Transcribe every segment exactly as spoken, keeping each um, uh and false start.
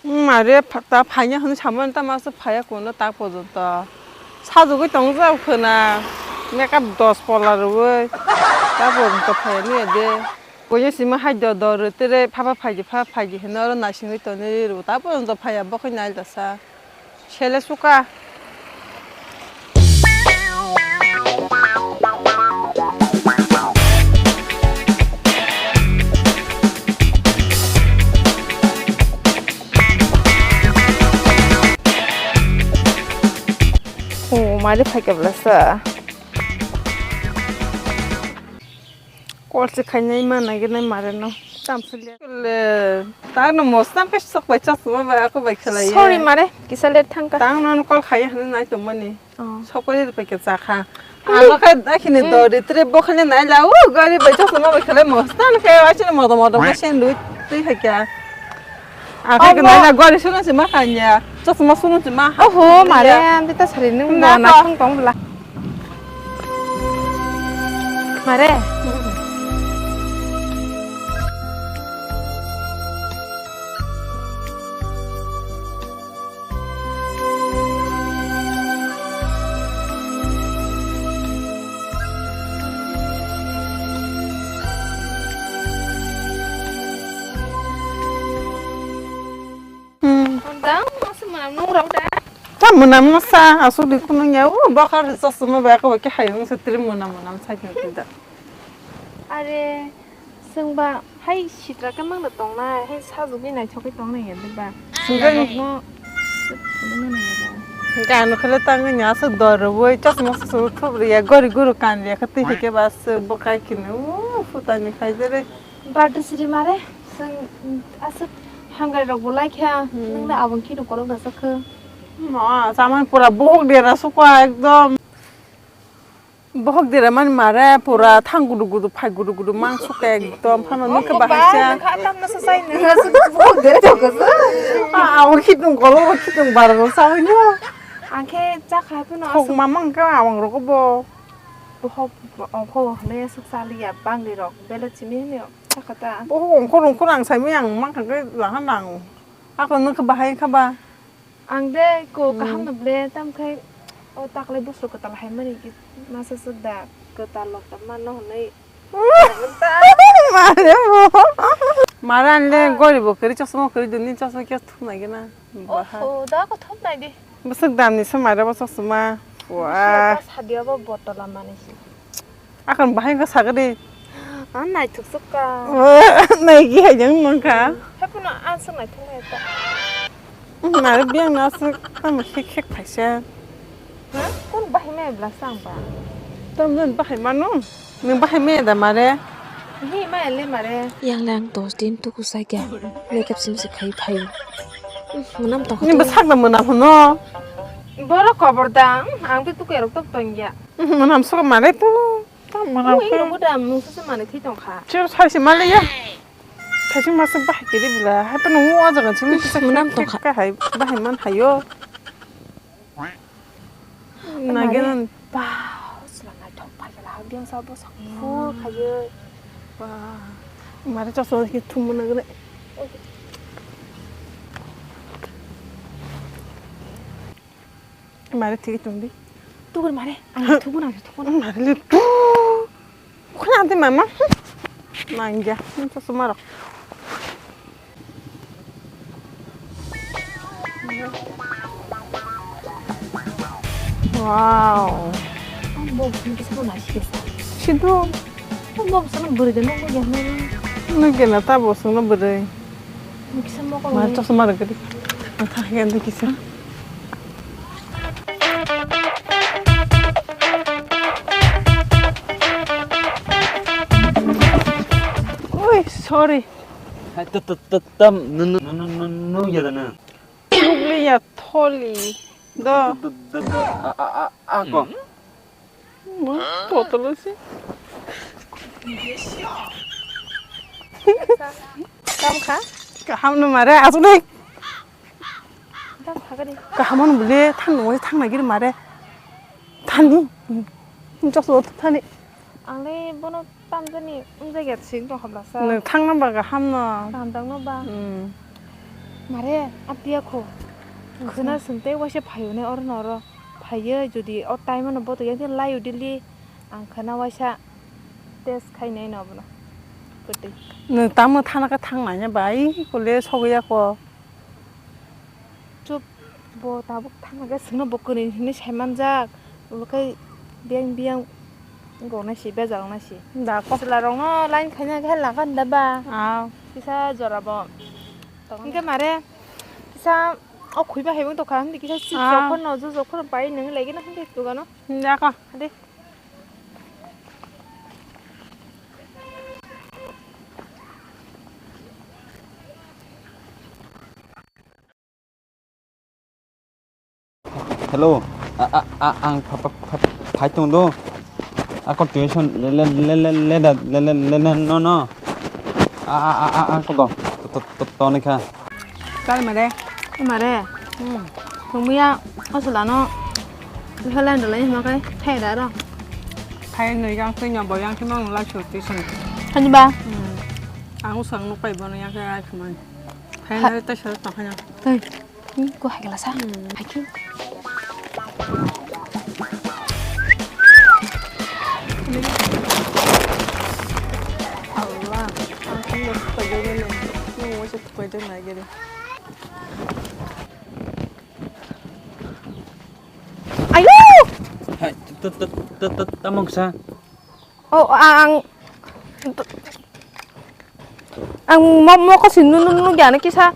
Mare pha-, ta phaina hwnwi samani tamo aswk phaiya kuno ta porjonto. Sajagwi tongjak khwna, makeup dos pola rwui ta porjonto phaiya nw ya de. Buino sima hai do do rw tere phaba phaidi phaba phaidi hwnwi oro naisingwi tonwi rw ta porjonto phaiya bo khe nai da sa. Sele suka. Oh, mari phai kebla sa. Call se khainai ma nai gwnai mare no. Tam se le. Le, ta no mostan pe sok bai chasma bai ako bai khalai. Sorry mare, kisa late thangka. Tang no call khai hwnwi nai tongmani. Oh. Sokori bai ke chakha. Ano kha akhini dori tre bokhani nai la u gari bai chasma bai khalai mostan khe asin modo modo bai sen lui twi kha kya. Akhe ke nai la gari sunu se ma khanya. Chasma sunu se ma. Oho, mare, ang ta sari nung na na thang tong bla. Mare. Hmm. Ang dang, masa manam nung rau da. Ta mwnam no sa, aswk di khunung ya, o bokhar chasma bai ko ke hayung se tri mwnam mwnam sa khe da. Are, chwng ba hai sitra ka mang da tong nai, hai sajugwi naithok khe tong nai ya de ba. Sungkhe Nai no sip khulung nai ya ba. Gano khele tang ni aswk dor rwui chasma su thup ri ya gori guru kan ri ya khe twi hai khe ba aswk bo kai khini, o phuta ni khai jere. Birthday siri mare, chwng aswk hangai rok bo lai kha, Hmm. Nung da abang khini kolok da sakho. Ma, saman pura bohok dera sukha ekdom. Bohok dera man mare pura thang gudu gudu phai gudu gudu mang sukha ekdom phano nung khe bahai sa. Nung kha tam na sa sai nung. Bohok dera jok sa. Ah, abang khini kolok khini bar ro sa hoi no. Ang khe cha kha phano Khok aswk. Ma mang kha abang rok bo. Bohok ongkho hwnwi aswk cha li ya bang ni rok bele chini hwnwi. Sakata. Bo ongkhor ongkhor ang saimui ang mankha khe laha nang. Ako nung khe bahai kha ba? Ang de ko Hmm. Kaham no ble tam khai o taklai bosor kwtal hai mani ki masa swk da kwtal lok tam mano hwnwi. Mare bo. Mare ang le Ah. Gori bo kwrwi chosma kwrwi duni chosma khe thum nai gana. Baha. Oho, da ko thum nai di. Bwswk dam ni se mare bo chosma. Wah. Sadia bo botol amani si. Akhon bahai wngkha sagadi. Ah, naithok sukha. Naigi hai jang wngkha. Haphano aswk naithok nai ta. Nare biyang no aswk tamo khek khek phaisa. Ha? Kon bahai maya bla sa ang ba? Tam jon bahai mano? Nwng bahai maya da mare? Hi maya le mare? Yang le ang dos din tuku sai kya. Makeup sim se khai phai. Mwnam tong. Ni bwsak da mwnam hwno. Borok kobor da, ang tei tuku erok tok tong ya. Mwnam sok mare tu. Tam mwnam Mui ko. Nungbo da mung sese mani thwi tong kha. Chero sai se male ya. Thaising masa bahai kiri bla. Hai pa nung o jaga chimui kisa Mwnam tong kha. Ka hai bahai man hayo. Nagin. Ba, sila nai thok pa la biang sa bo sak fu khayo. Ba. Mare chosma ki thum mwnam gre. Mare thik tong di. Tukur mare, ang thukun ang thukun. Mare le tu. Khna de mama. Nangya, ni chosma rok. Wow. Ang bo ni kisa na shi sa. Sidu. Ang bo sa na buri de no ya na. Nang kena ta bo sa na buri. Kisa mo ko. Ma chosma rok gadi. Ang thak ya de kisa. Oi, sorry. Hai, ta, ta, ta, tam, nu, nu, nu, nu, nu, nu, ya da na. Nukli ya tholi. Do. Da, da, da, da. A, a, a, a, ko. Mo, potolo si. Kam kha? Kaham no mare, asuk dai. Kam kha gari. Kaham no bole, thang no thang na giri mare. Thani. Jok so thani. Ang le bono tamjani wngjakya sing tong kha bwlasa. Nwng thangna ba kaham no. Kaham tangno ba. Hmm. Mare, apiya kho. Khwna swng tei waisa phaio ne oro no oro. Phaiyo jodi o time no boto yang lai udili ang khwna waisa test khai nai no bono. Kwtwi. Nwng tamo thana khe thang nai ne bai kole sogwi ya kho. Chup, bo tabuk thangma khe swngno bo kwrwi hinwi sai manjak. Ulo khe biyang biyang wngkok nai si, bejal wng nai si. Da kok. Chwla rokno line khaina khe laga da ba? Ah. Kisa jora bo. Hingke mare kisa o khui ba hai wng tokha, hindi kisa chips rok phano, juice rok phano pai nang lai gana hindi dogano. Da kok. Hadi. Hello, a, a, a, ang pha-, pha-, pha-, phai tong do. A continuation le, le, no, no. A, a, a, a, a, kodo. To, to, to, to, ni kha. Kal mare. Mare. Hmm. Thungmiya, o chwlano. Helai dole hima kai, thai da ro. Thai no yang twi nya bo yang twi mang la chu ti sung. Hani ba? Hmm. Ang usang nuk pai bono yang kai ai khamani. Thai na ta sa ta khanya. Tei. Ni ko hai kala sa. Hmm. Hai ki. Allah. Ang twi nuk pai bono. Ni mo se pai bono gere. Ayo! Hai, t-, t-, t-, t-, t-, tamung sa. Oh, ang, ang mo, mo ko sinu nu, nu, nu, gana kisa.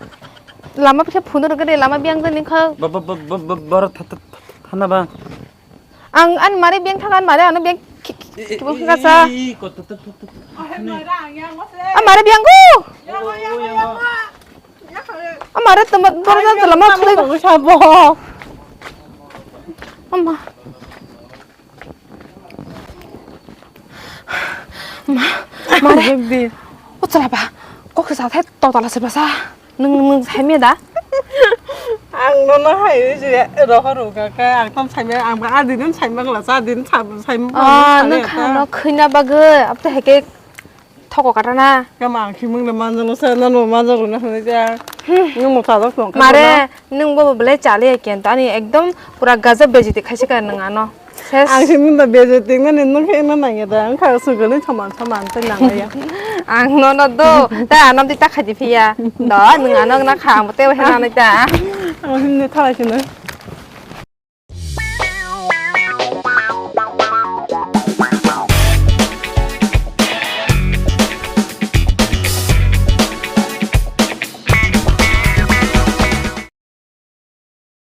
Lama pisa phunu rwgwi de, lama biyang de ningkha. Ba, ba, ba, ba, ba, baro tha, tha, tha, thana ba. Ang, an mare biyang thang, an mare ano biyang ki, ki, ki, ki, ki, kasa. I, i, i, ko, to, to, to, to, to. Ah, mare biyang go. Amare tama dorja tala ma thulai ba sabo. Ama. Ma, mare. Jebdi. O chala ba. Kok sa thai to tala se basa. Nung, nung sai me da. Ang no no hai je roho roga ka ang tam sai me ang ba adin sai me la sa din sa sai me. Ah, nung kha no khaina bagwi. Apte heke. Thoko kata na. Kama ang khimung le manjalo sa, nano manjalo na hwnwi ja. Hmm. Nwng motha dok tong kha. Mare, nwng bo belai chali ya kento. Ani ekdom pura gajab bejeti khaisi ka nwng ano. Ses. Ang khimung da bejeti nani nwng khe na nang ya da. Ang kha sugani saman saman te nang ya. Ang no no do. Ta ano di ta khaji phiya. Do nwng ano na kha ang te hena nai ta. Ang himne thalai sino.